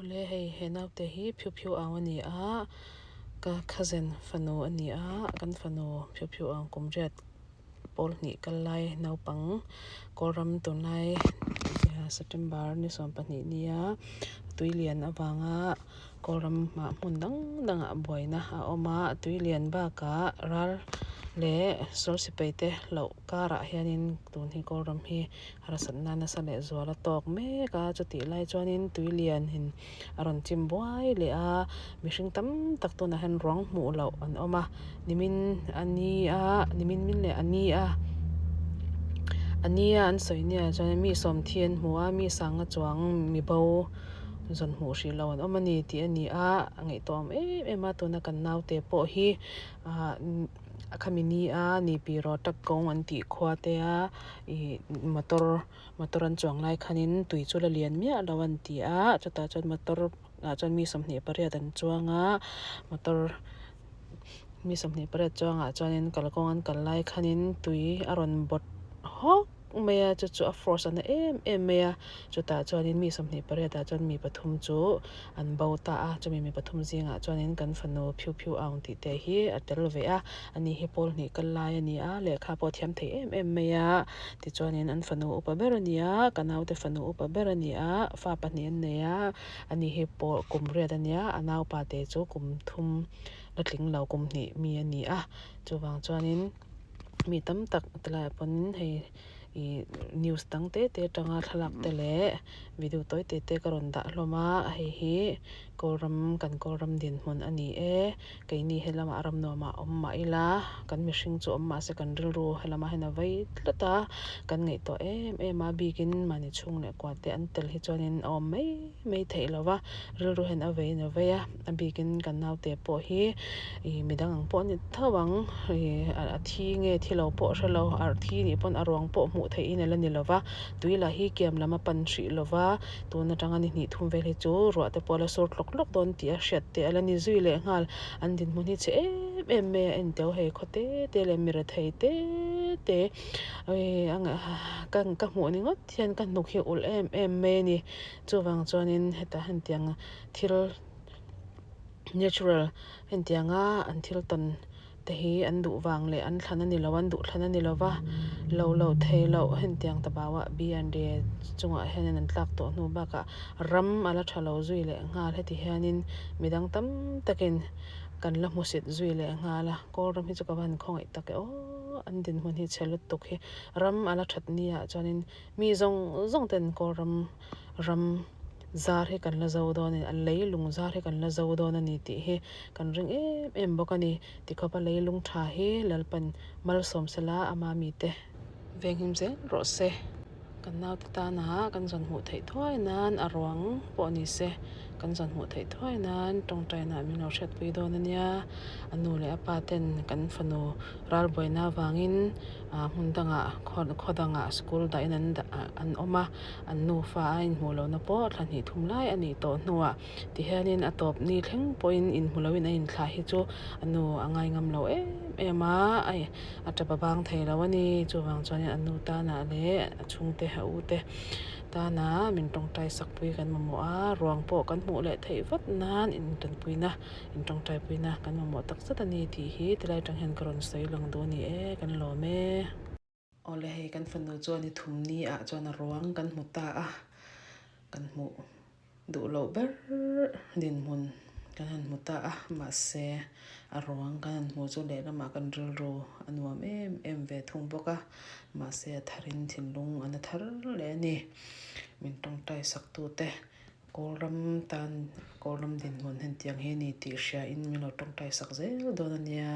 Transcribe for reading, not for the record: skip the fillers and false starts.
Awle hei he naute hi phiu phiu ang a ni a, ka cousin fanu a ni a, kan fanu phiu phiu ang kum riat pawl hnih kal lai naupang Kawlram tunlai September ni 12 nia tuilian avanga Kawlram ah hmun dang dangah buaina a awm a, tuilian bakah ral leh sawl sipai te hlauh karah hianin tun hi Kawlram hi harsatna nasa leh zual a tawk mek a, chutih lai chuanin tui lianin a rawn chim buai leh a, mihring tam tak tunah hian ruang hmuh loh an awm a, nimin a ni a, nimin min leh a ni a, a ni a an sawi nia chuan mi sawmthi an hmu a, mi sanga chuang mi bo zawn hmuh hrih loh an awm a ni tih a ni a, a ngaihtuah awm em em a, tuna kan naute pawh hi ah. A khami ni a ni pi rawh tak kawng an tih khua te a ih motor motor an chuang lai khanin tui chu la lian miah lo an ti a chutah chuan motor ah chuan mi 28 an chuang a motor mi 28 chuangah chuanin kalkawng an kal lai khanin tui a rawn bawt hawk. mai a chu chu a force a na em em mai a chutah chuanin mi 28 ah chuan mi pathum chu an bo ta a chumi mi pathum zingah chuanin kan fanu phiu phiu ang tih te hi a tel ve a ani hi pawl hnih kal lai a ni a lehkha pawh a thiam thei em em mai a tichuanin an fanu upa ber a ni a ka naute fanu upa ber a ni a fa pahnih an nei a ani hi pawl kum riat a nia a naupa te chu kum thum la tling lo kum hnih mi a ni a chuvang chuanin. Mi tam tak tilaiah pawhin hei ih news dang te te atanga thlalak te leh video tawi te te ka rawn dah hlawm a hei hi kawlram kan kawlram dinhmun a ni e keini helamah ram nuamah awm mah ila kan mihring chu awm mahse kan rilru helamah hian a vei tlat a kan ngaihtuah em em a bikin mahni chhung leh kua te an tel hi chuanin a awm mai mai theih lo va rilru hian a veiin a vei a a bikin kan naute pawh hi ih midang ang pawh a ni tho ang ih a thi nge thi lo pawh hre lo a thi nih pawn a ruang pawh hmuh theih in ala ni lo va tui lah hi kiam lam a pan hrih lo va tun atanga ni hnih thum vel hi chu ruah te pawh a la sur tlawk tlawk dawn tih a hriat te ala ni zui leh nghal an dinhmun hi chhe em em mai a en teu hei khaw te te leh mi rethei te te ka hmuh ni ngawt hian ka hnuk hi ulh em em mai a ni. Chuvang chuanin hetah hetiang thil natural hetianga an thil tawn te hi an duh vang leh an thlan a ni lo an duh thlan a ni lo va lo loh theih loh hetiang ta bauah B and D chungah hianin an tlak tawh hnu bakah ram a la tha lo zui leh nghal heti hianin midang tam takin kan la hmusit zui leh nghal a Kawlram hi chu ka va han khawngaih tak e aw an dinhmun hi chhe lutuk hi ram a la that ni ah chuanin Mi zawng zawng ten Kawlram ram zar hi kan la zo dawn a ni, a leilung zar hi kan la zo dawn a ni tih hi kan ring em em bawk a ni. Tikhawpa leilung tha hi Lalpan malsawm sela ama mite venghim zel rawh se. Kan naute tana kan zawn hmuh theih thuai nan a ruang pawh ni se kan zawn hmuh theih thuai nan tawngtaina min lo hriatpui dawn a nia. A nu leh a pa ten kan fanu ralbuaina avangin hmun dangah khaw dangah school dahin an dah an awm a an nufa a inhmuh lohna pawh thla hnih thum lai a nih tawh hnuah tihianin a tawp ni thleng pawhin inhmu loin a inthlah hi chu a nu a ngai ngam lo em em a ai a tap a bang thei lo a ni chuvang chuanin a nu tanah leh a chhungte a u te tana min tawngtai sakpui kan mamawh a ruang pawh kan hmuh leh theih vat nan intanpuina. In tawngtaipuina kan mamawh tak zet a ni tih hi tilai atang hian ka rawn sawi lang duh a ni e, kan lawm e. Awle hei kan fanu chuan i thum ni ah chuan a ruang kan hmu ta a, kan hmuh duh loh ber dinhmun kan han hmu ta a, mahse a ruang kan han hmuh chu lehlamah kan rilru a nuam em em ve thung bawk a, mahse a tharin thinlung a na thar leh a ni, min tawngtai sak tute. Kawlram tan Kawlram dinhmun hetiang hi a ni tih hriain min lo tawngtai sak zel dawn a nia.